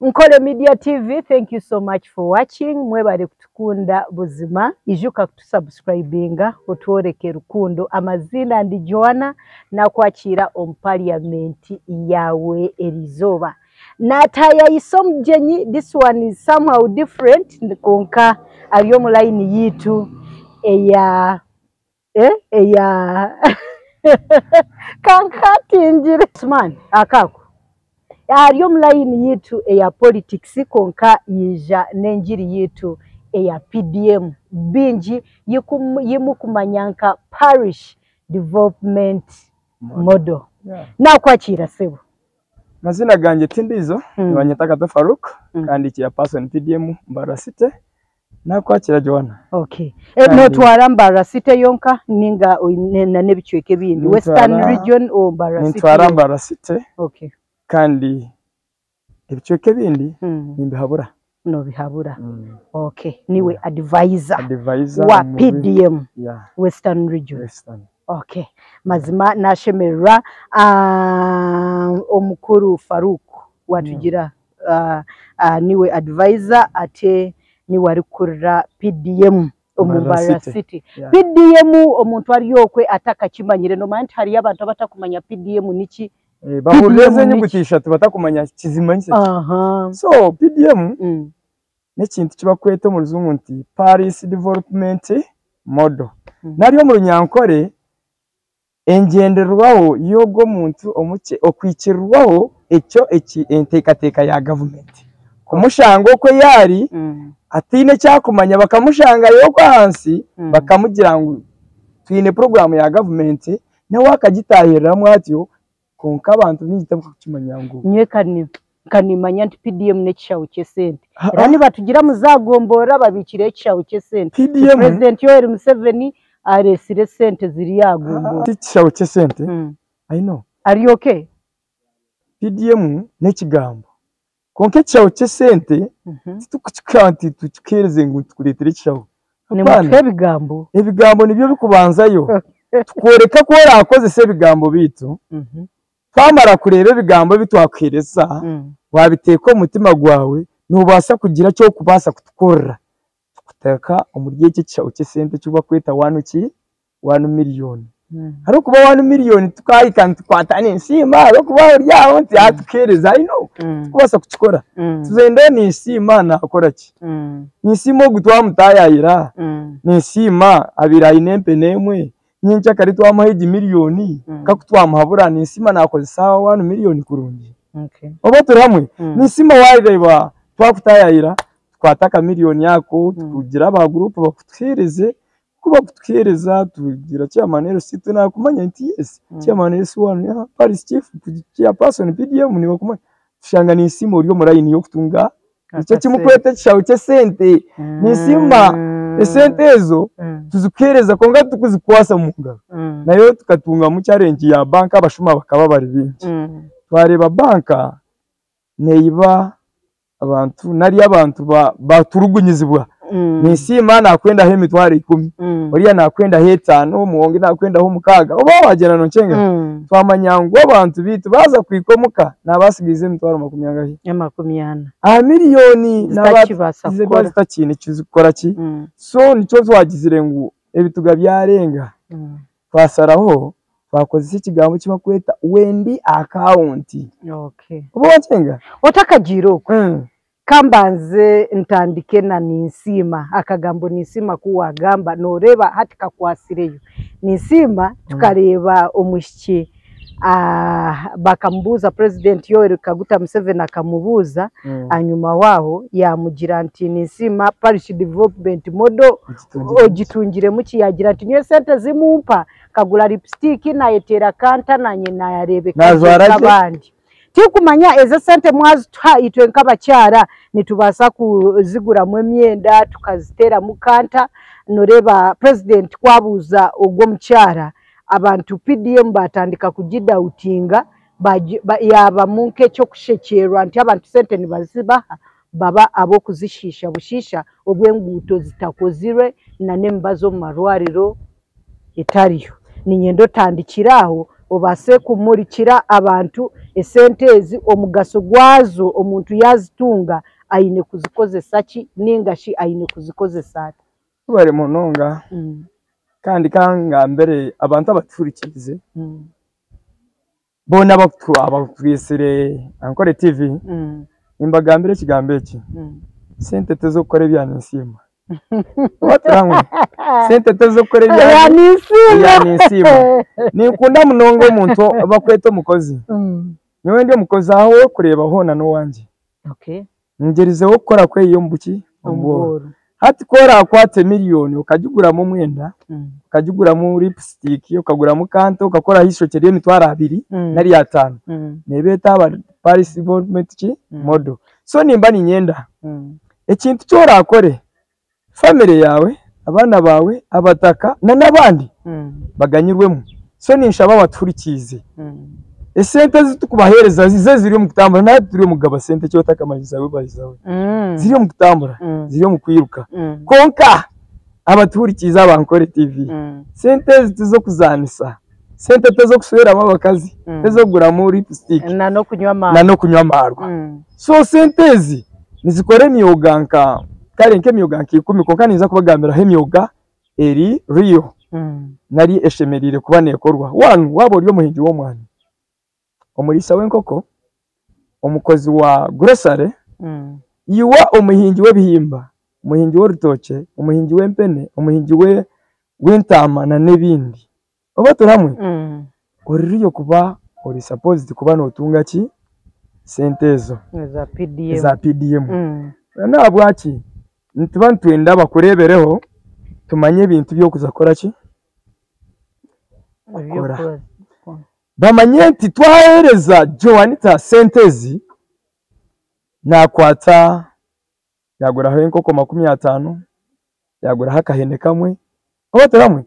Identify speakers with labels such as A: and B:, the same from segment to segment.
A: Nkore Media TV, thank you so much for watching. Mwebale kutukunda buzima. Ijuka kutusubscribinga, otworeke rukundo. Amazina ndi Joanna, nakwakira omu parliament yawe eriizooba. Natayayisa omugyenyi, this one is somehow different, konka ari omu line yiitu eya eya kankatingire man akako ari omu line yiitu eya politics, konka yija n'engiri yiitu eya PDM bingi yimukumanya nka Parish Development Model. Nakwakira, sebo.
B: Mazina ganje tindizo, nibanyeta Kato Faruk, kandi chairperson PDM Mbarara City. Nakwakira, Joanna.
A: Okay. Notwara Mbarara City yonka ninga oine na n'ebicweka ebindi, Western Region o Mbarara City?
B: Nintwara Mbarara City, kandi ebicweka ebindi nimbihabura.
A: Nobihabura. Okay. Niwe advisor
B: advisor
A: wa PDM Western Region.
B: Western.
A: Okay. Mazima nashemererwa, omukuru Faruk watugira niwe advisor ate niwe arikukurira PDM omu
B: Mbarara
A: Mbarara
B: City.
A: City. PDM omuntu ari okwe atakakimanyire, nomanya nti hariyo abantu abatakumanya PDM niki?
B: Bahurira
A: PDM
B: ezo enyuguti
A: niki?
B: ishatu batakumanya kizimanyise ki. So PDM n'ekintu kibakweta omu ruzungu nti Parish Development Model. Nari omu Runyankore engyenderwaho y'ogwo omuntu omukye okwikirirwaho ekyo eki enteekateeka ya gavumenti. Kumushanga okwe yaari ataine ekyakumanya, bakamushangayo okwo ahansi, bakamugira ngu twine puroguraamu ya gavumenti, nawe akagitahiriramu atyo, konka abantu baingi tibakukimanya ngu
A: Nyowe kanimanya nti PDM n'ekishaho ky'esente. Era nibatugira muzagomborora babikireho ekishaho ky'esente.
B: PDM
A: President Yoweri Museveni areesire esente ziri agombora.
B: Ti kishaho ky'esente. I know.
A: Ari okay?
B: PDM n'ekigambo, konka ekishaho ky'esente titukukika nti tukikeereze ngu tukureetere ekishaho.
A: Nimutuha ebigambo.
B: Ebigambo nibyo bikubanzayo, tukworeka ku orakozesa ebigambo biitu. Twamara kureeba ebigambo ebi twakuheereza, wabiteeka omu mutima gwawe, noobaasa kugira ekyokubaasa kutukorera, tukuteeka omuri eki ekishaho ky'esente eki bakweta one ki 1 million. Ahabw'okuba 1 million tukahika nitukwata ninsiima, ahabw'okuba ori aho nti atukuheereza, I know tikubaasa kukikora. Tuzende ninsiima naakora ki? Ninsiima ogu twamutaayayira, ninsiima abiire aine empene emwe, nyencakare twamuha egi miliyoni, nkaku twamuhabura, ninsiima nakozesa 1 million kurungi. Oba turi hamwe? Ninsiima wareeba twakutaayayira, tukwata akamiliyoni ako, tukugira aba group bakutuheereze, ku bakutuheereza tugira chairman LC, nakumanya nti yes, chairman LC1, parish chief, chairperson PDM nibakumanya. Tushanga ninsiima ori omu line y'okutunga nikyo kimukweta ekishaho ky'esente. Ninsiima esente ezo tuzikuheereza, konka tikuzikwasa omu ngaro. Nayo tukatungamu challenge ya banka, abashuma bakaba bari bingi. Twareeba banka neyiba abantu nari abantu baturugunyizibwa. Ninsiima nakwendaho 100,000, oriya nakwendaho 5, omuwonge nakwendaho 6, oba wagyenda nonkyenga. Twamanya ngu abantu biitu baza kuhika omuka nabasigaize emitwaro makumi angahi?
A: 40.
B: Aha miliyoni
A: Zitakibaasa
B: ziba
A: kukora.
B: zitakiine ekizikukora ki. So nikyo twagizire ngu ebituga byarenga. Twasaraho twakozesa ekigambo eki bakweta Wendi account. Oba wakyenga?
A: Otakagiire okwo, kambanze ntandike na ninsiima. Akagambo ninsiima ku wagamba, noreeba hati kakwasireyo. Ninsiima tukareeba omwishiki, bakamubuuza, President Yoweri Kaguta Museveni akamubuuza, hanyuma waaho yamugira nti ninsiima Parish Development Model ogitungiremu ki? Yagira nti nyowe sente zimumpa kagura lipstick, nayeteera kanta, nanye nayareebeka
B: Najwara gye.
A: nk'abandi. Tikumanya ezo sente mwazituha, itwe nk'abakyara nitubaasa kuziguramu emyenda tukaziteeramu kanta. Noreeba president kwabuuza ogwo omukyara, abantu PDM batandika kugidoubtinga, yabamu nk'ekyokushekyerwa nti abantu sente nibazibaha baba ab'okuzishiisha bushiisha, obw'enguuto zitakozirwe na n'emibazi omu marwariro etariyo. Niinyenda otandikire aho. Obaase kumurikira abantu esente ezi omugaso gwazo, omuntu yazitunga aine kuzikozesa ki ninga shi aine kuzikozesa ata?
B: Webare munonga. Kandi kangambire abantu abatuhurikiize boona abakutwisire Ankole TV, nimbagambira ekigambo eki: sente tez'okukora ebya ninsiima. Oba turi sente tez'okukora ebya ninsiima. Ninkunda munonga omuntu bakweta omukozi. Nyowe ndi omukozi, aho orikureeba hoona n'owangye. Ngyerizeho kukora kweyiha omu buki, omu bworo. Hati ku orakwata emiliyoni okagiguramu omwenda, okagiguramu lipstick, okaguramu kanta, okakoraho eishokye ry'emitwaro 20 nari 50, neeba etaaba Paris development ki model. So nimba niinyenda ekintu eki orakore, family yaawe, abaana baawe, abataka n'abandi baganyirwemu. So ninshaba abatuhurikiize, esente ezi turikubaheereza zo ziri omu kutambura, nahati turi omu kugaba sente eki otakamanyisa we, ziri omu kutambura, ziri omu kwiruka. Konka abatuhurikiize aba Ankole TV, sente ezi tiz'okuzaanisa, sente tez'okushweramu abakazi, tez'okuguramu lipstick
A: na n'okunywa amaarwa.
B: Na n'okunywa amaarwa. So sente ezi nizikora emyoga nka kare nk'emyoga nka 10, konka ninza kubagambiraho emyoga eri real nari eshemereire kuba neekorwa. One, waaba ori omuhingi w'omwani, omuriisa w'enkoko, omukozi wa grocery, iwe omuhingi w'ebihimba, omuhingi w'orutookye, omuhingi w'empene, omuhingi w'entaama na n'ebindi. Oba turi hamwe? Oririyo kuba ori supposed kuba nootunga ki? Sente ezo
A: eza PDM.
B: Eza PDM. N'ahabwaki nituba nitwenda bakureebereho, tumanye ebintu by'okuza kukora ki? Kukora. Bamanye nti twaheereza Joanita sente ezi, nakwata yaguraho enkoko 50, yaguraho akahene kamwe, oba turi hamwe?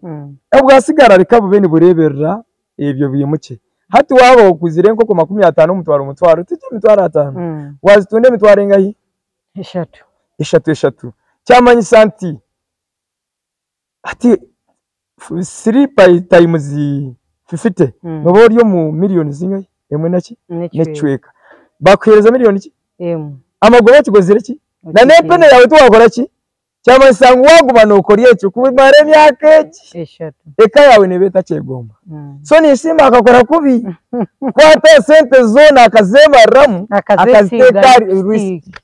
B: Obwasigara reka bube nibureeberera ebyo bwimukye. Hati waaba okuzire enkoko 50 omutwaro omutwaro, tikyo emitwaro 50? Wazitunda emitwaro engahi?
A: 3.
B: Eshatu eshatu. Kyamanyisa nti hati three by times 50, noba ori omu miliyoni zingahi? Emwe naki? N'ekicweka. Bakuheereza miliyoni ki?
A: 1.
B: Amagoba kigozire ki? Na n'empene yawe tiwakora ki? Kyamanyisa ngu waguma nookora ekyo kumara emyaka egi,
A: 3,
B: eka yawe neeba etakyegomba. So ninsiima akakora kubi kwata sente zoona akazeemariramu, akaziteeka ahari
A: lipstick.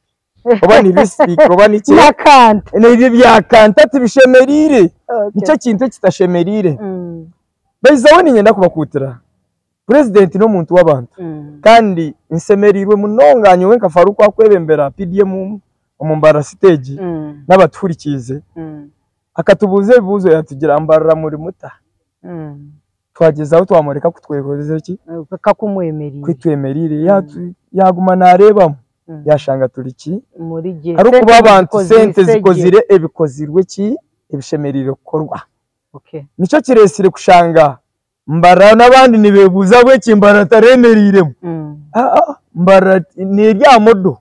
B: Oba ni lipstick oba niki?
A: N'akanta.
B: Nebyo byakanta tibishemeriire. Nikyo kintu ekitashemerire. Baizawe niinyenda kubakuutira, purezidenti n'omuntu w'abantu, kandi nsemereirwe munonga nyowe nka Faruku akwebembera PDM omu Mbarara stage n'abatuhurikiize. Akatubuuza ebibuuzo, yatugira, "Mbarara muri muta?" Twagyezaho twamworeka ku twekozire ki?
A: Kakumwemerire.
B: Kwitwemerire. Yaguma nareebamu, yashanga turi ki?
A: Muri gye.
B: Arikuba abantu sente
A: zikozire gye.
B: Zikozire ebikozirwe ki ebishemerire kukorwa. Nikyo kireesire kushanga Mbarara n'abandi nibeebuuza bweki Mbarara taremereiremu. Ah, Mbarara nerya model.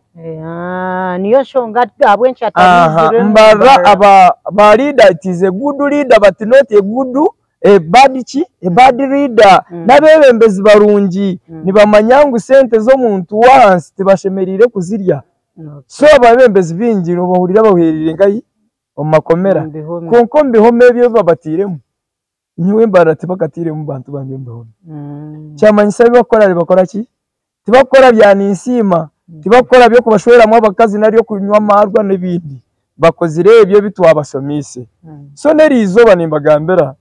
A: Ah, niyo nshonga ahabw'enki
B: Aha,
A: atarizire.
B: Mbarara aba ba leader, it is a good leader but not a good, a bad ki, a bad leader. N'abeebembezi barungi nibamanya ngu sente z'omuntu w'ahansi tibashemerire kuzirya. So abebembezi bingi nobahurira baherire nkahi? Omu makomera.
A: Omu bihome.
B: Konka omu bihome ebyo babatiiremu, nyowe Mbarara tibakatiiremu bantu bangye omu bihome. Kyamanyisa ebi bakukora nibakora ki? Tibakukora bya ninsiima, tibakukora by'okubashweramu abakazi nari okunywa amaarwa n'ebindi. Bakozire ebyo ebi twabasomiise. So n'eriizooba nimbagambira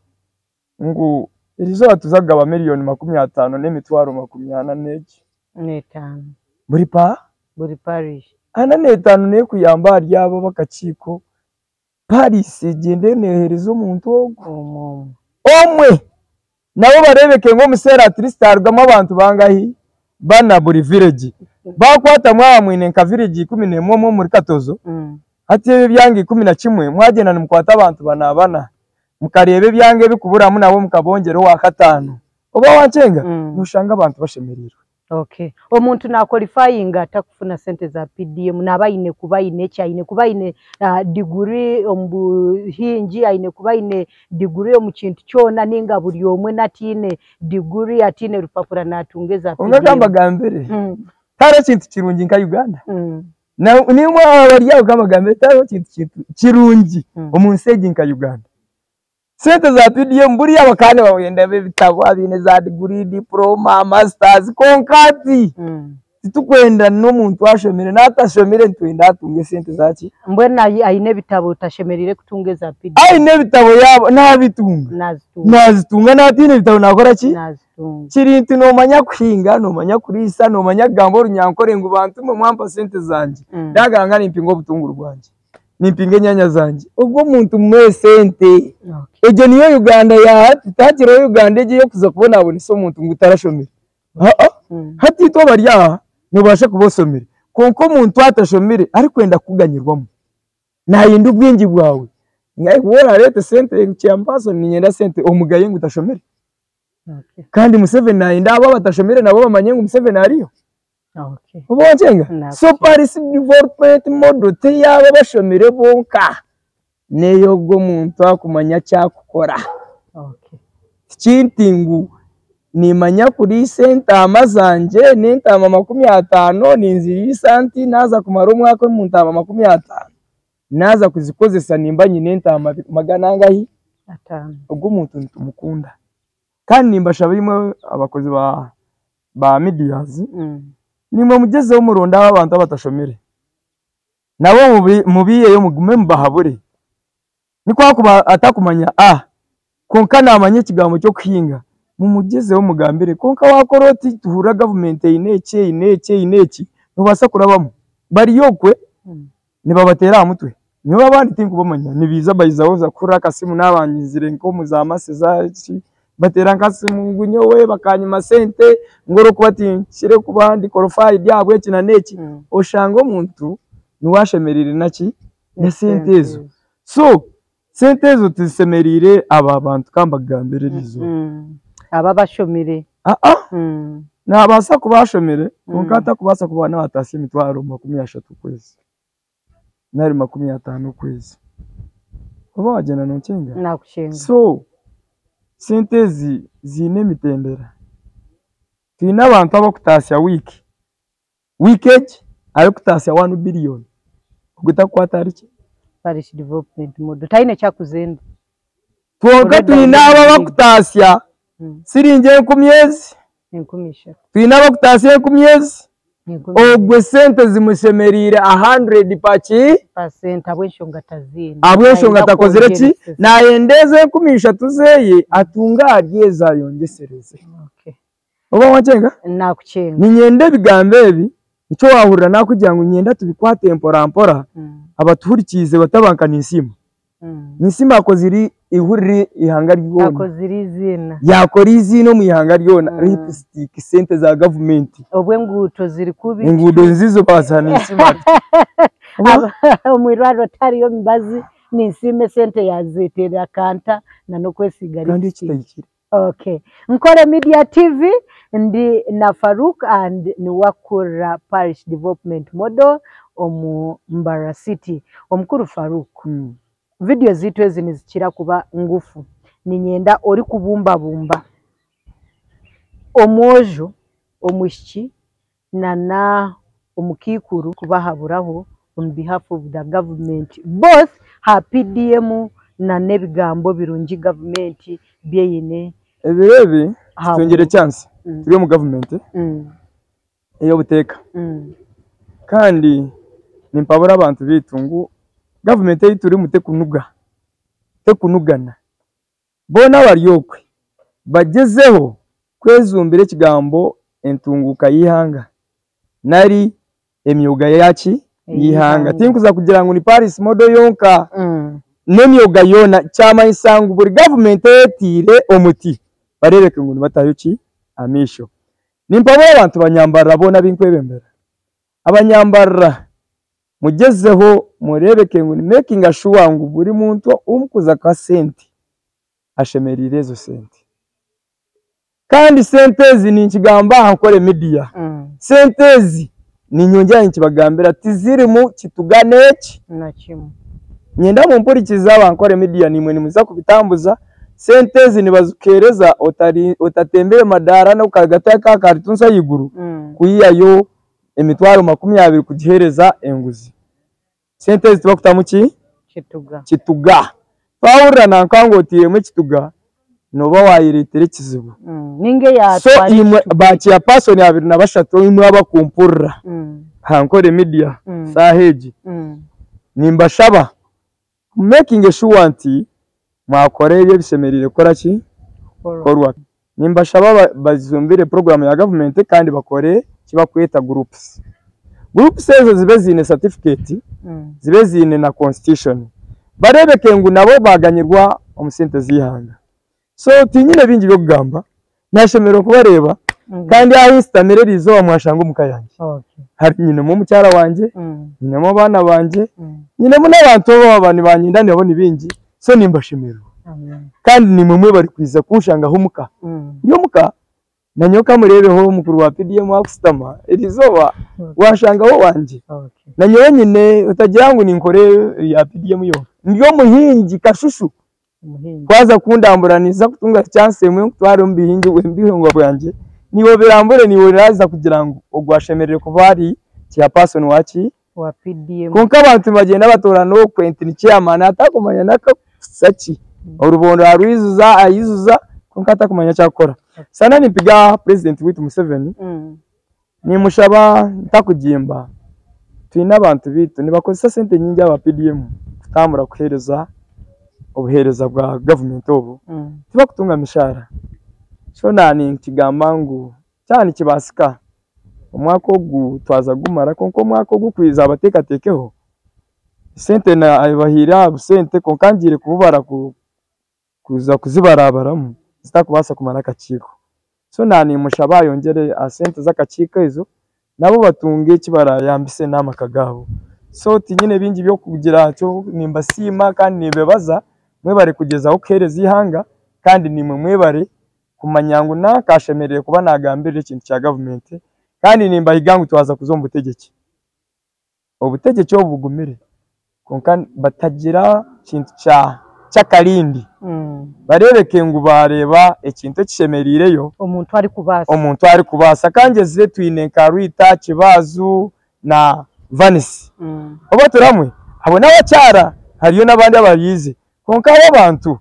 B: ngu eriizooba tuza kugaba miliyoni 50 n'emitwaro 45 n'egi.
A: 5.
B: Buri pa
A: Buri parish.
B: 45 neekuyamba ahari abo ab'akakiiko. Parish egyende neehereza omuntu ogwo.
A: Omwe omwe.
B: Omwe. Nabo bareebeke ngu omuseera at least harugamu abantu bangahi? Bana buri village. Bakwata mwaba mwine nka village 11 omwe omuri Katozo, hati ebyo ebyanga 11 mwagyenda nimukwata abantu bana bana, mukareeba ebyanga ebikuburamu nabo mukabongyera owa kataano. Oba wankyenga? Noshanga abantu bashemereirwe.
A: Okay. Omuntu naqualifyinga atakufuna sente za PDM naaba aine kuba aine eki? Aine kuba aine degree omu buhingi, aine kuba aine degree omu kintu kyona, ninga buri omwe natiine degree, atiine rupapura natunga eza
B: Konka
A: PDM?
B: Kambagambire, tihariho ekintu kirungi nka Uganda. Nimwe abari aho, kambagambire, tihariho kintu kirungi omu nsi egi nka Uganda. Sente za PDM buriya bakaba nibawenda b'ebitabo, abaine za degree, diploma, masters, konka hati titukwenda n'omuntu ashomire n'atashomire, nitwenda atunge esente zaki.
A: Mbwenu aine ebitabo tashemereire kutunga eza PDM?
B: Aine ebitabo yaabo nabitunga.
A: Nazitunga.
B: Nazitunga, n'atiine ebitabo nakora ki?
A: Nazitunga.
B: Kiri nti noomanya kuhinga, noomanya kuriisa, noomanya kugamba orunyankore ngu bantu mwe mwampa sente zangye, ndaganga nimpinga obutunguru bwangye, nimpinga enyanya zangye, ogwo omuntu mumuhe sente. Egyo niyo Uganda ya hati. Tihakireho Uganda egyo ey'okuza kubonabonesa omuntu ngu tarashomire. Aa, hati itwe abari aha nobaasa kuba osomire, konka omuntu atashomire arikwenda kukuganyirwamu nayenda obwengye bwawe. Wowe orareeta sente, chairperson, niinyenda sente, omugaye ngu tashomire. Kandi Museveni nayenda abo abatashomire nabo bamanye ngu Museveni ariyo. Oba wankyenga? So Parish Development Model teyaba abashomire bonka, ney'ogwo omuntu akumanya ekyakukora. Tikinti ngu nimanya kuriisa entaama zangye, n'entaama 50 ninziriisa nti naaza kumara omwaka omu ntaama 50 naaza kuzikozesa nimba nyine entaama magana angahi?
A: 5.
B: Ogwo omuntu nitumukunda. Kandi nimbashaba imwe abakozi ba medias, nimwe mugyezeho muronde abo abantu abatashomire nabo mubiiheyo, mugume mubahabure. Nikwo akuba atakumanya a konka namanya ekigambo ky'okuhinga, mumugyezeho mugambire, konka wakora oti tuhurira gavumenti eine eki, eine eki, eine eki, nobaasa kurabamu. Bariyo okwe nibabateera aha mutwe. Nyowe abandi tinkubamanya, nibiiza bayizaho oza kuhurira akasimu naaba nyizire nk'omu za mase zaki, bateera nkasimu ngu nyowe bakanyima sente ngu orikuba tinkire kuba ndi qualified ahabw'eki na n'eki. Oshanga omuntu niwe ashemereire naki n'esente ezo. So sente ezo tizishemereire aba bantu, kambagambire eriizooba.
A: Aba bashomire.
B: Aa, nabaasa kuba ashomire, konka atakubaasa kuba naataasya emitwaro 30 okwezi nari 50 okwezi. Oba wagyenda nonkyenga?
A: Nakushenga.
B: So sente ezi ziine emitendera. Twine abantu abakutaasya wiiki, wiiki egi arikutaasya 1 billion, ogwo takukwata ahari ki?
A: Parish Development Model taine kyakuzenda.
B: Twonka twine abo abakutaasya siringi 1000 ezi.
A: 3000.
B: Twine abakutaasya 1000 ezi.
A: 1000.
B: Ogwe sente zimushemereire 100 paki
A: percent ahabw'enshonga taziine.
B: Ahabw'enshonga
A: Nayenda
B: takozire ki?
A: kwongeresa.
B: Nayenda ezo 3000 zeye atunge ahari ezo ayongesereze. Oba wankyenga?
A: Nakuchenga.
B: Ninyenda ebigambo ebi, nikyo wahurira nakugira ngu nyenda tubikwate mpora mpora, abatuhurikiize bataba nka Ninsiima. Ninsiima akozire ihurire ihanga ryona.
A: Akozire iziina.
B: Yakora iziina omu ihanga ryona. Lipstick, sente za gavumenti.
A: Obw'enguuto ziri kubi.
B: Enguudo nzizo baziha Ninsiima.
A: Omu irwariro tihariyo mibazi, Ninsiima esente yazeeterera kanta na n'okwesiiga
B: Kandi
A: lipstick.
B: ekitahikire.
A: Okay. Nkore Media TV, ndi na Farouk and niwakurira Parish Development Model omu Mbarara City. Omukuru Farouk, video ziitu ezi nizikira kuba ngufu. Ninyenda orikubumbabumba omwojo, omwishiki nana omukiikuru kubahaburaho on behalf of the government, both ha PDM na n'ebigambo birungi gavumenti byeyine.
B: Ebiro ebi
A: Aha
B: tutungire chance, turi omu gavumenti ey'obuteeka, kandi nimpabura abantu biitu ngu gavumenti ei turimu tekunuga, tekunugana. Boona abari okwe bagyezeho kwejumbira ekigambo entunguka y'eihanga nari emyoga yaki y'eihanga.
A: Ey'eihanga.
B: Tinkuza kugira ngu ni Parish Model yonka, n'emyoga yoona. Kyamanyisa ngu buri gavumenti eyetiire omuti bareebeke ngu nibatayo ki amaisho. Nimpabura abantu banyambarira boona abinkwebembera, abanyambarira mugyezeho mureebeke ngu ni making sure ngu buri muntu omukuza kuha sente ashemereire ezo sente. Kandi sente ezi ninkigamba aha Nkore Media, sente ezi niinyongyera ninkibagambira tizirimu kituga n'eki.
A: Na kimwe.
B: Nyenda mumpurikize aba Nkore Media naimwe nimuza kubitambuza, sente ezi nibazikuheereza otari otatembire madaara n'okagateeka aha karitunsi ahaiguru kwihayo emitwaro 20 kugiheereza enguzi. Sente ezi tibakutamu ki?
A: Kituga.
B: Kituga. Twahurira nanka ngu otairemu ekituga, nooba waayereetera ekizibu.
A: Ninga
B: So
A: eyatwara
B: imwe
A: ekituga
B: ba
A: ekyo.
B: chairperson 23 imwe abakumpurira aha Nkore Media saaha egi, nimbashaba mu makinge sure nti mwakora ebyo ebishemereire kukora ki?
A: Kukorwa.
B: Kukorwa. Nimbashaba bajumbire puroguraamu ya gavumenti kandi bakore eki barikweta groups. Groups ezo zibe ziine certificate, zibe ziine na constitution. Bareebeke ngu nabo baaganyirwa omu sente z'eihanga. So tinyine bingi by'okugamba, nashemererwa kubareeba kandi ahu nsitamire eriizooba mwashanga omu ka yangye. Hari nyinemu omukyara wangye, nyinemu abaana bangye, nyinemu n'abantu abaaba nibanyenda nabo ni baingi, so nimbashemererwa. Kandi naimwe mwebare kwija kunshangaho omuka. Ndi omuka, nanyowe kamureebeho mukuru wa PDM akusitama eriizooba wanshangaho owangye. Nanyowe nyine otagira ngu ninkora eya PDM yonka. Ndi omuhingi kashushu. Waaza kundambura ninza kutunga chance emwe nkutware omu bihingwa bwangye, niiwe obirambure niiwe oraaza kugira ngu ogu ashemereire kuba ari chairperson waki?
A: Wa PDM.
B: Kwonka abantu nibagyenda batoorana okwe nti ni chairman atakumanya n'akakuhitsya ki. Orubondo arwijuza aijuza kwonka atakumanya eki arikukora. Sana nimpiga purezidenti waitu Museveni, nimushaba ntakugimba, twine abantu baitu nibakozesa sente nyingi aba PDM kutambura kuheereza obuheereza bwa gavumenti obu, tibakutunga mishaara. So naaninkigamba ngu kyaba nikibaasika omwaka ogu twaza kugumara kwonka omwaka ogurikwija bateekateekeho sente bahaire aha busente kwonka ngiire kububara kuza kuzibarabaramu zitakubaasa kumara akakiiko. So naanimushaba ayongyere aha sente z'akakiiko ezo nabo batunge eki barayambise n'amaka gaabo. So tinyine bingi by'okugira kyo nimbasiima kandi nimbebaza mwebare kugyezaho kuheereza eihanga kandi naimwe mwebare kumanya ngu nanka ashemereire kuba naagambirira ekintu kya gavumenti kandi nimbahiga ngu twaza kuza omu butegyeki. Obutegyeki obu bugumire kwonka batagira kintu ky'akarindi bareebeke ngu baareeba ekintu ekishemereireyo
A: Omuntu arikubaasa.
B: Omuntu arikubaasa. Kangyezire twine nka Rwita, Kibazu na Vanisi. Oba turi hamwe? Abo n'abakyara hariyo n'abandi abariize. Kwonka abo abantu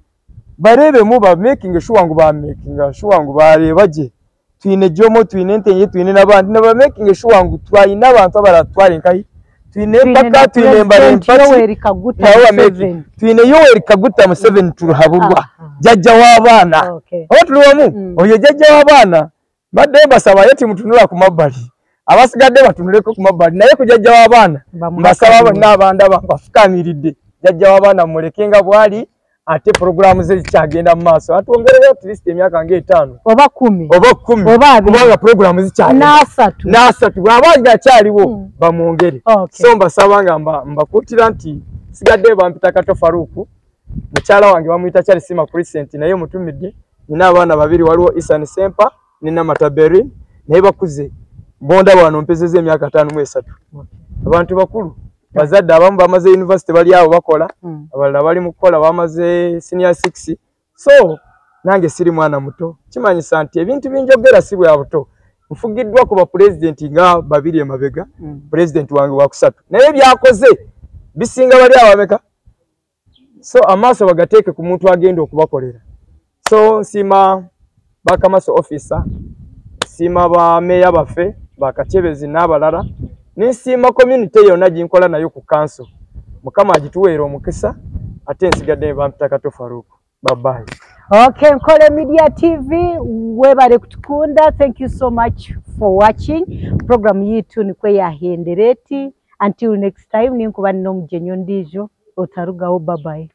B: bareebemu ba makinge sure ngu ba makinga sure ngu baareeba gye. Twine Jomo, twine Ntenye, twine n'abandi niba makinge sure ngu twine abantu abaratutware nkahi? Twine
A: Twine
B: empaka,
A: na
B: twine
A: Purezidenti
B: Mbarempaki,
A: Yoweri Kaguta
B: nabo ba
A: Museveni.
B: Twine Yoweri Kaguta Museveni Turuhaburwa, jjajja w'abaana. Oba turi wamu? Oyo jjajja w'abaana mbadde mbasaba aye timutunula ku mabbali. Abasigadde batunuleko ku mabbali naye ku jjajja w'abaana mbasaba bonna abandaba mbafukamiridde. Jjajja w'abaana mumuleke nga bw'ali ate puroguraamu ze zikyagenda mu maaso. Atwongereyo at least emyaka ng'etaano
A: Oba 10.
B: Oba 10.
A: Oba 20.
B: Kubanga puroguraamu zikyagenda.
A: N'asatu.
B: N'asatu. Bw'aba ng'akyaliwo bamwongere. So mbasaba nga mbakuutira nti nsigadde bampita Kato Farouk. Mukyala wange bamuyita Charles Sima Crescent naye mutumidde. Nina abaana babiri waliwo Isan Sempa ne Namata Berlin naye bakuze. Bondaba wano mpezezza emyaka 53. Abantu bakulu bazadde abamu bamaze university bali awo bakola, abalala bali mu kukola bamaze senior 6. So nange siri mwana muto, kimanyisa nti ebintu binjogera si bwa buto. Nfugiddwa ku bapulezidenti nga babiri emabega, pulezidenti wange wa kusatu, naye byakoze bisinga bali abameka. So amaaso bagateeke ku muntu agenda okubakolera. So nsiima bakamaso officer, nsiima ba meeya baffe bakachebezi n'abalala, ninsiima community yonna ginkola nayo ku council. Mukama agituweere omukisa, ate nsigadde bampita Kato Farouk. Bye bye.
A: Okay, Nkore Media TV, webale kutukunda. Thank you so much for watching. Program yitu nikwe yahendereti. Until next time, ninkuba n'omugyenyi ondiijo otarugaho. Bye bye.